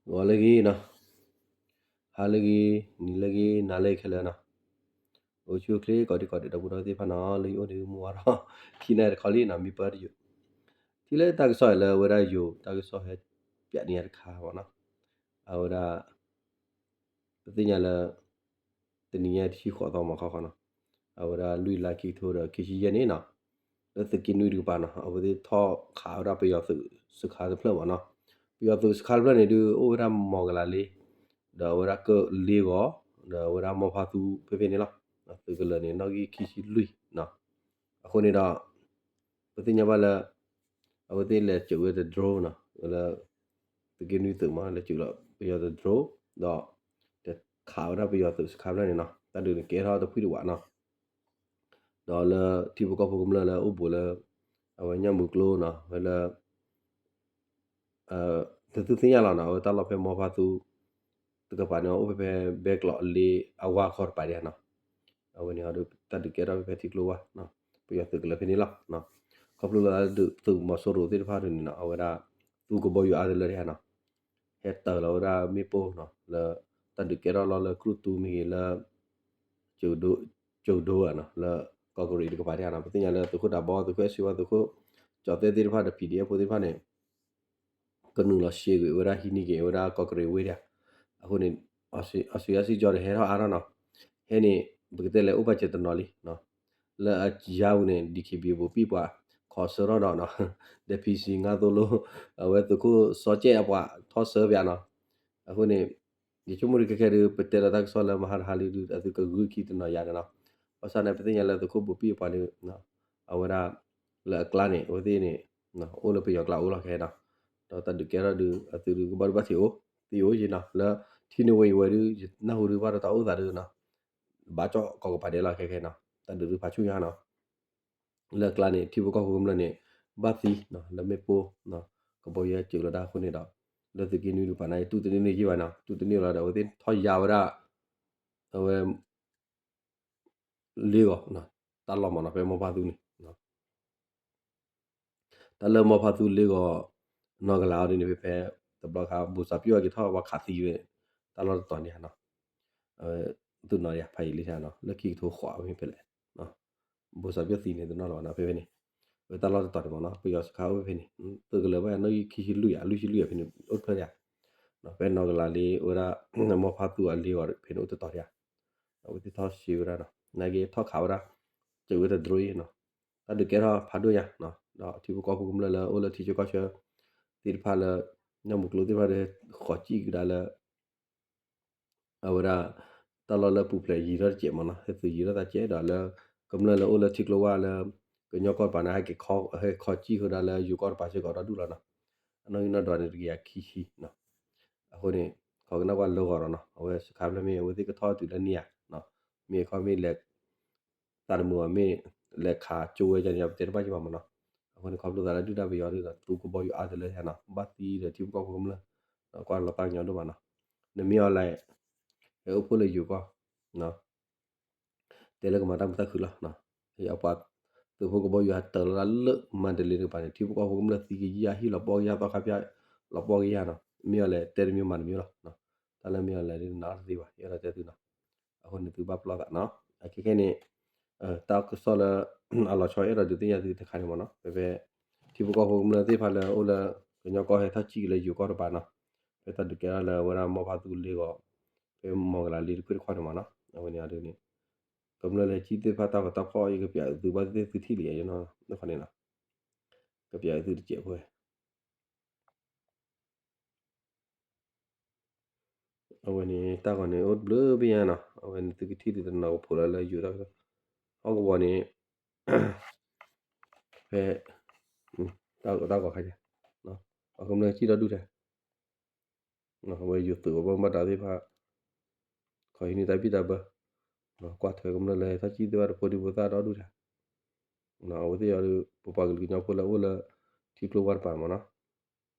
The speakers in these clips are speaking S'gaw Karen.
ဂီၤလၢအဂ့ၤနီၤ, ဟါလၢအဂ့ၤ, နံၤလၢအဂ့ၤ, နၤလၢအဂ့ၤခဲလၢာ်နီၤ, အိၣ်ဆူၣ်အိၣ်ချ့ ကိးဒံကိးဒဲး ဒီပုၢ်ဒီဝဲၢ်သ့ၣ်တဖၣ်နီၤ, လၢယအိၣ်ဒီးမုၢ်ဝါထီၣ် ခံနၣ်ရံၣ်တခီလံနီၤ, မ့ၢ်ပၢတယိာ်, ထံၣ်လၢတၢ်ကစီၣ်အံၤလၢအဝဲဒၣ်ယိၤ တၢ်ကစီၣ်ဟဲပၠးန့ၢ်ယၤတခါမ့ၢ်နီၤ, အဝဲဒၣ် ပသ့ၣ်ညါလၢ တနံၤညါတဆံဃိးသီမ့ၢ်ခီခီနီၤ, အဝဲဒၣ်လွံၢ်လါခံကထိဒီးခံဆံယဲၢ်န့ၣ်နီၤ, လၢသုးက့နွံတကပၤနီၤ, အဝဲသ့ၣ်ထီၣ်ခးဝဲဒၣ်ပယီၤသုးစခါတဖျၢၣ်မ့ၢ်နီၤ, ပယီၤသုးစခါတဖျၢၣ်န့ၣ်ဒုး အိၣ်ဝဲဒၣ်မီၢ်ကလးလ့, ဒီးအဝဲဒၣ်ကၢၣ်လ့ဂီၤ, ဒီးအဝဲဒၣ်မီဖါသူဖဲဖဲန့ၣ်လီၤ, သုးကလၢၤန့ၣ် နီၣ်ဂံၢ်ခံဆံလွံၢ်နီၤ, အဃိန့ၣ်ဒီး ပသ့ၣ်ညါဘၣ်လၢ အဝဲသ့ၣ်လဲၤစၢၤဝဲတ drone နီၤ, လၢ သုးက့နွံသုးမ့ၢ် လဲၤစၢၤလီၤပယီၤတ drone ဒီး တခးဝဲဒၣ်ပယီၤသုးစခါဖျၢၣ်န့ၣ်နီၤ, တၢ်ဒုးန့ၣ်ကဲထီၣ်တဖှံတဝးနီၤ, ဒီးလၢထံဖိကီၢ်ဖိကမျၢၢ်လၢအိၣ်ဘူးလၢ အဝဲညၣ်မုၢ်ကျိနီၤ, ဝဲလၢ တသုသ့ၣ်ညါလီၤနီၤ, အဝဲတၢ်လီၢ်ဖဲမီဖါသူ တကပၤန့ၣ် အိၣ်ဖဲဖဲဘဲကျိးလ့အဝါခီတကပၤဒံးနီၤ, အဝဲန့ၣ်ဒီးတၢ်ဒုးကဲထီၣ်ဖဲဖဲထံကျိဝါ, ပယီၤသုးကလၢၤဖဲန့ၣ်လီၤ, ခီဖျိလၢသုးမီၤစိရိၤသ့ၣ်တဖၣ်ဒ်န့ၣ်နီၤ, အဝဲဒၣ် သူကဘီယူၤအါတလၢဒံးနီၤ, ဟဲတၢၤလီၤဝဲဒၣ်မ့ၣ်ပိၢ်နီၤ, လၢတၢ်ဒုးကဲထီၣ်လီၤလၢကြုၢ်တူမ့ၢ်ဂ့ၤလၢ ကၠိၤဒိဧါနီၤ, လၢကီၢ်ကရံၣ်တကပၤဒံးနီၤ, ပသ့ၣ်ညါလၢသုးခိၣ်ဒးဘီ သုးခိၣ်အဲၣ်စ့ဝါ သုးခိၣ်ကၠီၤသဲသ့ၣ်တဖၣ်ဒီး ပီၣ်ဒံၣ်အဲၣ်ဖိသ့ၣ်တဖၣ်န့ၣ် ကနုာ်လီၤရှဲကွံာ်ဝဲဒၣ်ဟံးန့ၢ်က့ၤဝဲဒၣ်ကီၢ်ကရံၣ်ဝ့ၢ်ဒံး, အဃိန့ၣ် အီစထြ့လယါစံကၠီဒီးဟဲထီၣ်အါထီၣ်နီၤ, ဟဲန့ၣ် ပကတဲလဲၤအိၣ်ဘၣ်စဲးတနီၤလံ, လၢအယါပူၤန့ၣ် DKBA ဘိးဘံၣ်ပှၤ ခီဆၢထီၣ်ဒီးနီၤ, ဒီး PC ငါသိလိ အဝဲသုးခိၣ်စီၤကဲးအပှၤထီၣ်ဆၢပၠးနီၤ, အဃိန့ၣ် ယဆိကမိၣ်ဒုးခဲခဲဒုး ပတဲလီၤတၢ်ကစီၣ်လၢမဟါတဟါလံဒုး အသုကဂုာ်ခံတနီၤယါဒီးနီၤ, ဘၣ်ဆၣ်န့ၣ် ပသ့ၣ်ညါလၢသုးခိၣ်ဘိးဘံၣ်အပှၤန့ၣ် အဝဲဒၣ် လၢအကျါန့ၣ် အဝဲသ့ၣ်န့ၣ် အိၣ်လၢပယီၤကျါအိၣ်လီၤခဲနီၤ, ဒီးတၢ်ဒုးကဲထီၣ်ဒုး အသုးဒုးကဘၣ်ဒိဘၣ်ထံးအိၣ် သံအိၣ်ယံၤနီၤ, လၢထံနဝ့ဝဲဒုး ယနၢ်ဟူဒုးဘၣ်ဒီးတၢ်အိၣ်သးဒုးနီၤ, ဘၣ်ကၠီၣ်ကီၢ်ကပၤဒဲးလီၤခဲခဲနီၤ, တၢ်ဒုးဒုးဖးဆူညါနီၤ လၢအကျါန့ၣ် ထံဖိကီၢ်ဖိကမျၢၢ်န့ၣ် ဘၣ်သံ လၢမ့ၣ်ပိၢ် ကဘီယူၤစၢၤလီၤဒၣ်အဃိန့ၣ်ဒီး လၢသုးက့နွံတကပၤန့ၣ် တူၢ်တန့ၢ်န့ၢ်ယံၤဘၣ်နီၤ, တူၢ်တန့ၢ်လီၤဒီး အဝဲသ့ၣ်ထီၣ်ယါဝဲဒၣ် အဝဲ လ့ဂီၤ တၢ်လီၢ်မ့ၢ်နီၤ ဖဲမီဖါသူန့ၣ် တၢ်လၢမီဖါသူလ့ဂီၤ နီၢ်ကလးအီၤဒ်န့ၣ် ဖဲဖဲ တဘျီခါ ဘိၣ်စၢ်ပျိၢ်အက့ၤထီၣ်ဝဲခးသံဝဲ တၢ်လီၢ်တတီၤန့ၣ်နီၤ, သုးနီၤဒံးဖးယံာ်လံနီၤ လၢခံကထိဃိးမ့ၢ်ဖဲလဲၣ်, ဘိၣ်စၢ်ပျိၢ်သံန့ၣ်တနီၤလီၤနီၤ ဖဲဖဲန့ၣ်, ဝဲတၢ်လီၢ်တတီၤန့ၣ်မ့ၢ်နီၤ ပယီၤစခါအိၣ်ဖဲဖဲန့ၣ်, သုးကလၢၤဘၣ်နီၣ်ဂံၢ်ခံဆံလွံၢ်ယါ လွံၢ်ဆံလွံၢ်ယါဖဲန့ၣ် အိၣ်တဖျၢၣ်ယါ, ဖဲနီၢ်ကလးလ့ဝဲဒၣ် မီဖါသူအလ့ဂီၤဖဲန့ၣ်အိၣ်တတီၤယါ, အဝဲသ့ၣ်ထီၣ်ရှဲဝဲဒၣ်နီၤ နာ်က့ထီၣ်ခးဝဲဒၣ် စၢၤဝဲတဒြိအံၤနီၤ, တၢ်ဒုးကဲထီၣ်ဖးဒိၣ်ညါနီၤ, ဒီးထံဖိကီၢ်ဖိကမျၢၢ်လၢအိၣ်လၢထံဆၢကီၢ်ဆၢ သ့ၣ်တဖၣ်လၢ ညၣ်မုၢ်ကျိသ့ၣ်တဖၣ်ဒီး ဃီၤစံၣ်ကဒါလၢ အဝဲဒၣ် တၢ်လီၢ်လၢပူၤဖျဲးယံၤထီၣ်တစဲးမ့ၢ်နီၤ ဟဲသုးယံၤထီၣ်သးစဲးဒီးလၢ ကမျၢၢ်လၢအိၣ်လၢထံကျိဝါလၢ ကညီကီၢ်တပၤန့ၣ် ဟဲက့ၤ ဟဲခီၤစံၣ်ဃုာ်ဒၣ်လၢယိၤကီၢ်တပၤစ့ၢ်ကီးဒီဒူၣ်လီၤနီၤ, အနီၣ်ဂံၢ်နီၣ်ဒွးန့ၣ်တကယၤခံဆံနီၤ, အဃိန့ၣ် ခီကနၣ်ကွၢ်လၢဂီၤဒီးနီၤ အဝဲစခါဖျၢၣ်မ့ၢ်အဝဲသ့ၣ်ကထီၣ်တုၤလၢန့ၣ်ဧါ, မ့ၢ်အခီမ့ၢ်လဲၤ သးတမုာ်ဘၣ်မ့ၢ် လဲၤခးကၠိဝဲဒၣ်န့ၣ် ပတဲတဘၣ်က့ၤဘၣ်မ့ၢ်နီၤ, အဃိန့ၣ် ခီဖျိသးလၢဒုၣ်ဒါပယီၤဒုးဒီး သူကဘီယူၤအါတလၢယါနီၤ ဘၣ်သံဒီးထံဖိကီၢ်ဖိကမျၢၢ် ကွၢ်လီၤပၢ်ကညီဒိၣ်မးနီၤ, နမ့ၢ်အီၤလဲၣ် ဟဲအိၣ်ဖှိၣ်လၢယိၤကီၢ် တဲလၢကမၤတၢ်မုာ်တၢ်ခုၣ်လီၤ, အပှၤ သုးဖိကဘီယူၤဟဲတၢၤလီၤလၢမၤတလ့ၤတကပၤန့ၣ် ထံဖိကီၢ်ဖိကမျၢၢ်သံကယၤဟံၣ်လီၤပှီၢ်ကယၤသီခါဖၠၣ် လီၤပှီၢ်ကယၤနီၤ မ့ၢ်အီၤလဲၣ် တဲတမံၤမၤတမံၤလီၤ, တၢ်လၢမ့ၢ်အီၤလဲၣ်ဒ်နအီၤတသ့ဘၣ် ယအဲၣ်ဒိးတဲသုနီၤ, အဃိန့ၣ်သုဘၣ်ပလီၢ်သးနီၤ, အခဲခဲန့ၣ် တၢ်ကစီၣ်လၢ အလီၤဆီအဲၣ်ဒိးဒုးသ့ၣ်ညါသုတခါန့ၣ်မ့ၢ်နီၤ ဖဲဖဲ ထံဖိကီၢ်ဖိကမျၢၢ်သ့ၣ်တဖၣ်လၢအိၣ်လၢ ကညီကီၢ်ဟဲထီၣ်စံၣ်က့ၤလၢယိၤကီၢ်တပၤနီၤ, ဖဲတၢ်ဒုးကဲထီၣ်လၢအဝဲဒၣ်မီဖါသူလ့ဂီၤ ဖဲမီၢ်ကလးလ့တဖုတခီန့ၣ်မ့ၢ်နီၤ, အဝဲန့ၣ်ဒ်န့ၣ် ကမျၢၢ်လၢကံၣ်သ့ၣ်တဖၣ်တၢ်ဂီၤတၢ်ဖီၣ်အံၤကပျးသုဘၣ်သ့ၣ်သ့ၣ်သုထံၣ်လံယနီၤ, တခီန့ၣ်နီၤ ကပျးသုတစဲးဖိ အဝဲန့ၣ် တၢ်ဂီၤန့ၣ်အိၣ်တဘျုးဘ့ၣ်ညါနီၤ, အဝဲန့ၣ်သုကထံၣ်သုတနီၤကဖိးလၢလၢယိၤတၢ်ကစီၣ်, ဟီၣ်ကဝီၤန့ၣ် ဖဲ တၢ်ဂီၤခါယဲ, ပှၤကမျၢၢ်စံၣ်ဒီဒူၣ်ထဲ, အဝဲယိၤသုးပှၤဘၣ်မူဘၣ်ဒါသ့ၣ်တဖၣ် ခီဟံးန့ၢ်တၢ်ဘံၣ်တၢ်ဘၢ, ကွၢ်ထွဲကမျၢၢ်လၢဟဲထီၣ်စံၣ်သ့ၣ်တဖၣ်ဒီးဖိဒံဖိသၣ်ဒီဒူၣ်ထဲ, အဝဲသ့ၣ်အံၤဒီး ပပှၤကလုာ်ကညီဖိလၢအိၣ်လၢ ထံကျိဝါတပၤမ့ၢ်နီၤ,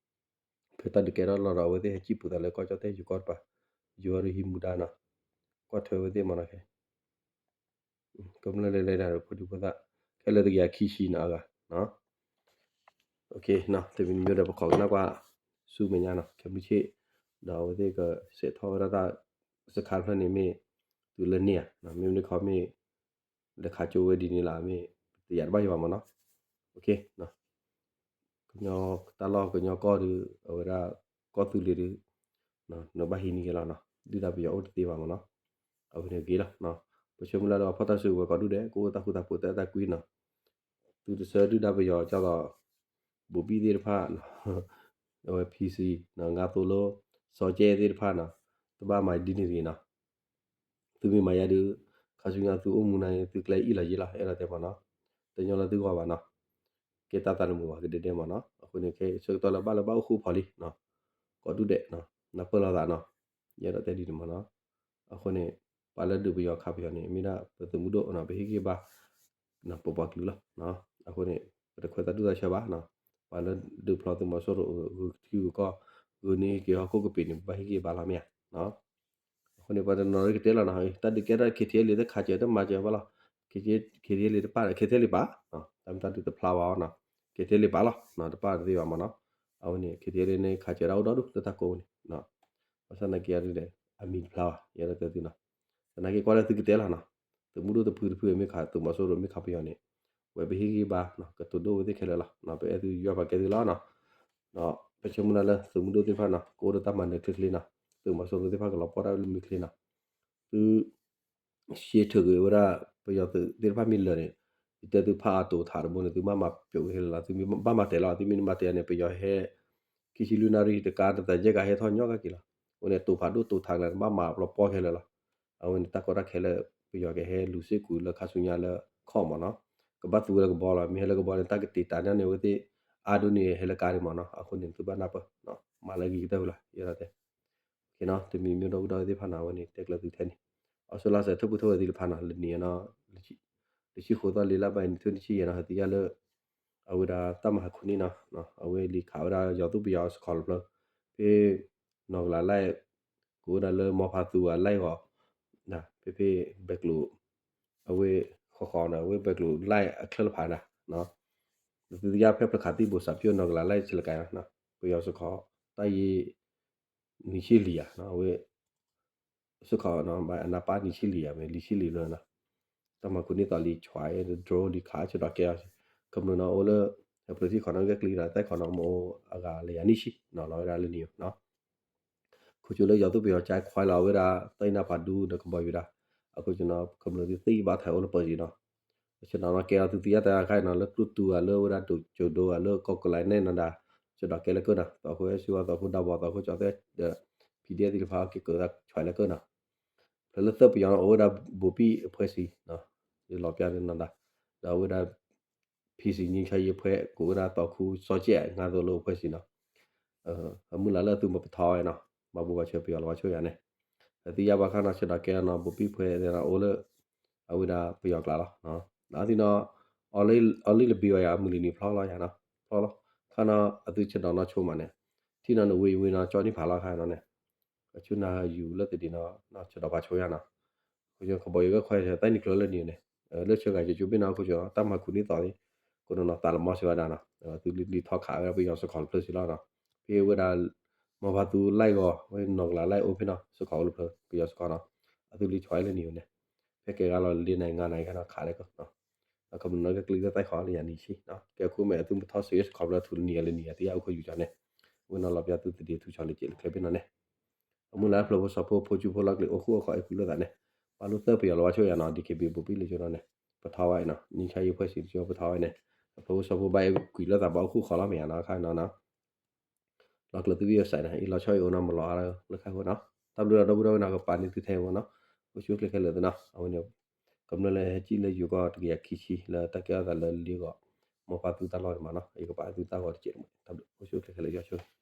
ဖဲတၢ်ဒုးကဲထီၣ်လီၤဒီး အဝဲသ့ၣ်ဟဲစံၣ်ပူၤသးလၢကီၢ်ကၠီၣ်တဲၣ်ယိၤကီၢ်တပၤ, ယိၤအံၤဒီးဟံးမူဒါနီၤ, ကွၢ်ထွဲဝဲသ့ၣ်မ့ၢ်နီၤခဲ ကမျၢၢ်လၢလဲၤတၢ်ဒီးဖိဒံဖိသၣ် ခဲလၢာ်တကယၤခံဆံနီၤအဂၤ, တမံၤမံၤဒီးပခိးကနၣ်ကွၢ်ဆူမဲာ်ညါနီၤ, ခဲမုၢ်ဆ့ၣ် ဒီးအဝဲသ့ၣ်ကစဲးထီၣ်ဝဲဒၣ်တၢ်စခါတဖျၢၣ်န့ၣ်မ့ၢ် တုၤလၢန့ၣ်ဧါ, မ့မ့ၢ်တခီမ့ၢ် လဲၤခးကၠိဝဲဒ်န့ၣ်လီၤ မ့ၢ်တယာ်တဘၣ်ယံၤဘၣ်မၢ်နီၤ. ကညီတၢ်လီၢ်ကညီကီၢ်ဒီး အဝဲဒၣ်ကီၢ်သူလ့ၤဒီး နဘၣ်ဟံးန့ၢ်က့ၤလီၤနီၤ, ဒုၣ်ဒါပယီၤအိၣ်တသ့ဘၣ်မၢ်နီၤ. အဝဲန့ၣ်ဂ့ၤလီၤ. ပဆၢမုၢ်လၢ်လၢပှၤဖီၣ်တၢ်စုကဝဲၤကိးဒူၣ်ဒဲး ကအိၣ်တၢ်ဃူတၢ်ဖိးတၢ်အဲၣ်တၢ်ကွံနီၤ. သုတဆၢဒုၣ်ဒါပယီၤကၢ်သိး ဘိးဘံၣ်သ့ၣ်တဖၣ် အဝဲ ဖံစံ နီၤ ငါသိးလိ စီၤကဲသ့ၣ်တဖၣ်နီၤ, တဘၣ်မၤဒ်န့ၣ်တဂ့ၤနီၤ. သုမ့ၢ်မၤယါဒုး ခါဆူညါသုအိၣ်မူနၤန့ၣ် သုကျဲအံၣ်လီၤယ့လီၤ အဲၣ်ဒိးတဲမၢ်နီၤ. တညီလၢသုဂီၢ်ဘၣ်နီၤ. ကဲတၢ်သးတမုာ်ဘၣ်ကဒဲဒဲမၢ်နီၤ. အဃိန့ၣ် ခဲဆၢကတီၢ်လၢဘၣ်လၢဘၣ်အိၣ်ဃူဖီလံနီၤ, ကိးဒူၣ်ဒဲးနီၤ, နၢ်ပၢၢ်လိာ်သးနီၤ. ယအဲၣ်ဒိးတဲဒ်န့ၣ်မၢ်နီၤ. အဃိန့ၣ် ပှၤလၢဒုးပယီၤခးပယီၤန့ၣ် မ့ၢ်ဒၣ်ပသုးမုၢ်ဒိၣ်နီၤ, ပဟ့ၣ်ဂံၢ်ဘါ ပပှၤကလုာ်လီၤ. အဃိန့ၣ် ပတခွဲးသးဒူၣ်သးဆၢဘၣ်နီၤ. ပှၤလၢဒုးဖျီသုးမီၤစိရိၤ ဂုာ်ထံဂုာ်ကီၢ် ဂုာ်န့ၢ်ဟ့ၣ်က့ၤဟီၣ်ခိၣ်ကပ့ၤန့ၣ် ပဘၣ်ဟ့ၣ်ဂံၢ်ဘါလီၤမ့ၢ်ဧါ. အဃိန့ၣ် ပှၤတနီၤကတဲလီၤနီၤ, တၢ်ဒုးကဲထီၣ် ခ့ထံအဲလ့ တခးစၢၤတမၤစၢၤဘၣ်လီၤ. ခ့ထံအဲလ့တပၣ်ဒီး ခ့ထံအဲလ့ပာ် တၢ်မ့ၢ်တၢ်ဒုးတဖျါဘၣ်အီၤနီၤ, ခ့ထံအဲလ့ပာ်လီၤ, တပၣ်တသ့ဘၣ်မၢ်နီၤ. အဝဲန့ၣ် ခ့ထံအဲလ့န့ၣ် ခးစၢၤဒၣ်အိၣ်ဒီဒူၣ်လၢတၢ်ကိးပူၤန့ၣ် ဘၣ်ဆၣ်သနာ်က့အံၤဒီး အမံၤတဖျါဘၣ် ယအဲၣ်ဒိးတဲသုနီၤ. သနာ်က့ကွၢ်လၢသုကတဲလီၤနီၤ, သုးမုၢ်ဒိၣ်တဖုတဖုမ့ၢ်ခး သုးမီၤစိရိၤမ့ၢ်ခးပယီၤန့ၣ် ဝဲပဟ့ၣ်ဂံၢ်ဘါ ကတိၤဒိၣ်ဝဲသ့ၣ်ခဲလၢာ်လီၤ. ပအဲၣ်သုယွၤပာ်ကဲသုလီၤနီၤ. ဒီးပဆၢမုၢ်လၢ်လၢသုးမုၢ်ဒိၣ်သ့ၣ်တဖၣ်နီၤ ကအိၣ်ဒီးတၢ်မၤနၢၤချ့ချ့နီၤ, သုးမီၤစိရိၤသ့ၣ်တဖၣ်ကလီၤပှီၢ်တၢ်လၢမုၢ်ချ့နီၤ. သု ရှဲထုးက့ၤဝဲဒၣ် ပယီၤသုးသ့ၣ်တဖၣ်မ့ၢ်လၢာ်န့ၣ်, ယတဲသုဖးအတိၤထးတဘိန့ၣ် သုမ့ၢ်မၤပျိးဝဲခဲလၢာ်လီၤ, သုမ့ၢ်ဘၣ်မၤတဲာ်လီၤ, သုမ့ၢ်မၤတဲာ်န့ၣ် ပယီၤဟဲ ခံဆံလွံၢ်နၣ်ရံၣ်တကါ တသးယဲၢ်ကါဟဲထီၣ်ညီကက့ၤလီၤ. အဃိန့ၣ် တိၤဖးဒိၣ်တိၤထးကလၢာ်န့ၣ် ဘၣ်မၤပျိပှီၢ်ခဲလၢာ်လီၤ. အဝဲန့ၣ် တၢ်ကီတၢ်ခဲလၢာ် ပယီၤကဟဲလူၤစ့ၢ်ကွံာ်လၢခါဆူညါလၢခီၣ်မၢ်နီၤ, ကဘၣ်သူဝဲလၢကဘီလီၤ. မ့ၢ်ဟဲလၢကဘီန့ၣ် တၢ်ကတ့ၢ်တၢ်န့ၣ်န့ၣ် အဝဲသ့ၣ်အါဒိၣ်န့ၣ်ဟဲလၢကါဒံးမၢ်နီၤ. အဃိန့ၣ် သုဘၣ်နၢ်ပၢၢ် မၤလၢဂ့ၤကတၢၢ်ဝဲလီၤ ယဲဒၣ်တဲ တမံၤမ့ၢ်ဒီပုၢ်ဒီဝဲၢ်သ့ၣ်တဖၣ်န့ၣ် အဝဲန့ၣ်တဲကျၢၤသုထဲန့ၣ်, အီစထြ့လယါစဲး ထိၣ်ဖှံထိၣ်ဝဲသ့ၣ်တဖၣ်န့ၣ် လၢနံၤအံၤနီၤ, တဆံဃိးသီလံလါဘၣ်အံၤ နံၣ်ထူၣ်နံၣ်ဆံယဲၢ်နီၤ, ဟဲသ့ၣ်ညါလၢ အဝဲဒၣ်တၢ်မၤဟးခူၣ်န့ၣ်နီၤ, အဝဲလံၤခးဝဲဒၣ်ယီၤသူၣ်ပယီၤစခီၣ်တဖျၢၣ်, ဖဲ နီၢ်ကလးလဲၣ် ကအိၣ်ဝဲဒၣ်လၢမီဖးသူအလဲၢ်ဂီၤ, ဖဲဖဲဘဲကျိၤ အဝဲဃီဃီန့ၣ် အဝဲဘဲကျိၤလဲၢ်အချၢၣ်တဖၣ်န့ၣ်, သုသ့ၣ်ညါဖဲဖျၢၣ်ခးသံၣ်ဘိးစးဖၠိၣ် နီၢ်ကလးလဲၣ်ဆဲးလကါ, ပယီၤစခီၣ် တၢ်ယံၤ နံၤဆံလံဧါ, အဝဲ စခီၣ် အနၢ်ပၢၢ်နံၤဆံလံဧါ မ့ၢ်လံၤဆံလံလၢနီၤ, တၢ်မၤခူၣ်န့ၢ်သီလံ ဆွဲ drone လံၤခးဆၢဒီးကဲအီၤ, ကမျၢၢ်နီၤအိၣ်လၢ ဟဲပျိထံခီနီၤ ဂဲၤကျံဒီး သဲခီနီၤ မ့ၢ်အိၣ်အဂၤလၢယၤနံၣ်ဆံနီၤ လီၤဝဲဒၣ်လၢနံၤအံၤနီၤ, ခိၣ်ကၠိလၢယီၤသူၣ်ပယီၤကၠဲခွဲလီၤဝဲဒၣ် သ့ၣ်နၢ်ပှၤဒူဒီးကဘီယူၤဒၣ်, အခိၣ်ကၠိနီၤ ကမျၢၢ်သုသ့ၣ်ဘၣ်ထဲအိၣ်လၢပၢၤယံၤနီၤ, ဆ့ၣ်နီၤနီၤကဲအီၤသုသ့ၣ်ညါတၢ်ခါအံၤနီၤ လၢကျိၣ်တူာ်ဧါ လၢဝဲဒၣ်ဒိၣ်ကၠိဒိဧါ လၢကီၢ်ကလၤနဲၣ်နီၤဒၣ်, ဆ့ၣ်ဒီးကဲလၢကၢၢ်နီၤ သီခိၣ်အဲၣ်စူဝါ သီခိၣ်ဒၢဘီ သီခိၣ်ကၠီၤသဲဒီး PDF သ့ၣ်တဖၣ်က့ၤကၢၤသးဆွဲလၢကၢၢ်နီၤ, ဖဲလၢသၢပယီၤနီၤ အိၣ်ဝဲဒၣ်ဘိးဘံၣ်အဖှဲဆံး, ယလီၤပျၢ်နီၤဒၣ်, ဒီးအဝဲဒၣ် ဖံစံ ငြိမ်းချမ်းရေးအဖွဲ့ ကအိၣ်ဝဲဒၣ်သီခိၣ်စီၤကဲ ငါသိးလိအဖှဲဆံးနီၤ, အမုၢ်လၢ်လၢသုမၤပထီဝဲနီၤ, မၤဘူၣ်ဘၣ်ဆၢပယီၤလီၤဘၣ်ဆိၣ်ယၤန့ၣ်, အသ့ၣ်ညါဘၣ်ခါနီၤ ဆ့ၣ်ဒီးကဲနီၤ ဘိးဘံၣ်ဖှဲသ့ၣ်နီၤ အိၣ်လၢ အဝဲဒၣ်ပယီၤကျါလီၤ, အသ့ၣ်နီၤ အီလံလဘ့ဝဲယၤ အမုၢ်လံၤနံၤဖျီလီၤယၤနီၤ, ဖျီလီၤ, ခါနီၤ အသုဆ့ၣ်ဒီးနီၤဆိမးန့ၣ်, ထံၣ်နီၤနဝ့ယဝ့နီၤ ကၠီနံၣ်ဖးလီၤခါနီၤန့ၣ်, အဆူနၤယူၤလၢသဒံးနီၤ ဆ့ၣ်ဒီးပှၤဆိယၤနီၤ, ကဘီယူၤဂဲၤခွဲးသဲနံၤကျၢၤလၢနံၤန့ၣ်, လၢဆၢဂၤကၠိဘ့ၣ်နီၤ ခိၣ်ကၠီ တၢ်မၤခူၣ်န့ၢ်သီန့ၣ်, ကနီၤနီၤသးလီၤမီၤစ့ၢ်ဝဲဒၣ်နီၤ, အသုလံၤထီခးဝဲဒၣ်ပယီၤစခီၣ်တဖျၢၣ်စ့ၢ်လီၤနီၤ, ဖဲဝဲဒၣ် မီဖးသူလဲၢ်ဂီၤ ဝဲနီၢ်ကလးလဲၢ်အိၣ်ဖဲနီၤ စခီၣ်အိၣ်လၢဖျၢၣ် ပယီၤစခီၣ်နီၤ, အသုလံၤဆွဲလၢနံၤန့ၣ်, ဖဲကဲဂၤလီၤလံနၤဂၤနၤဂၤနီၤ ခးလၢကီၢ် ကမျၢၢ်နီၤ ကကျံးလၢသၢခီလၢယၤနံၤဆံ, ကဲခိၣ်မဲာ်အသုမၤထီၣ်စ့ၢ်ကီးစခီၣ်ဖျၢၣ်ထူလၢနံၤအလၢနံၤအသ့ၣ်ညါအိၣ်ခိၣ်ယူၤကၠီန့ၣ်, ဝဲနီၤလီၤပျၢ်သုသဒံးထူဆီလၢက့ၤလၢချၢဘ့ၣ်နီၤန့ၣ်, အမုၢ်လၢ်ဖျၢၣ်ဖိစီၤဖိ ဖိကၠူဖိလီၤကလံၤအိၣ်ဃူအိၣ်ဃီးအဲၣ်ကွံလိာ်သးန့ၣ်, ပာ်လိာ်သၢပယီၤလီၤဘၣ်ဆိၣ်ယၤနီၤ DKBA ဘိးဘံၣ်လၢကၠိနီၤန့ၣ်, ပထီဝဲနီၤ ငြိမ်းချမ်းရေးအဖွဲ့ဆံးကၠိပထီဝဲန့ၣ်, ဖျၢၣ်ဖိစီၤဖိဘၣ်အဲၣ်ကွံလိာ်သးဘၣ်အိၣ်ဃူအိၣ်ဃီးလီၤမ့ၢ်ယၤနီၤ ခါနီၤနီၤ လီၤကျၢၤသုဝံၣ်အစဲးန့ၣ် အံၤလီၤဆီအံၤအိၣ်နီၤ မလီၤအါလၢခါဃိနီၤ, တၢ်ဘျုးဒီးဒီပုၢ်ဒီဝဲၢ်နီၤ ကပာ်န့ၢ်သုထဲအံၤနီၤ, အိၣ်ဆူၣ်အိၣ်ချ့ခဲလၢာ်သ့နီၤ, အဝဲန့ၣ် ကမျၢၢ်လၢဟဲကံၣ်လၢယိၤကီၢ်တကယၤခံဆံလၢတၢ်ကဲထီၣ်သးလၢလ့ဂီၤ, မီဖးသူတၢ်လီၢ်န့ၣ်မးနီၤ, ယကပာ်သုတၢ်ဂီၤတကဲးတမံၤ, တၢ်ဘျုး အိၣ်ဆူၣ်အိၣ်ချ့ခဲလၢာ်ယွၤဆိၣ်ဂ့ၤ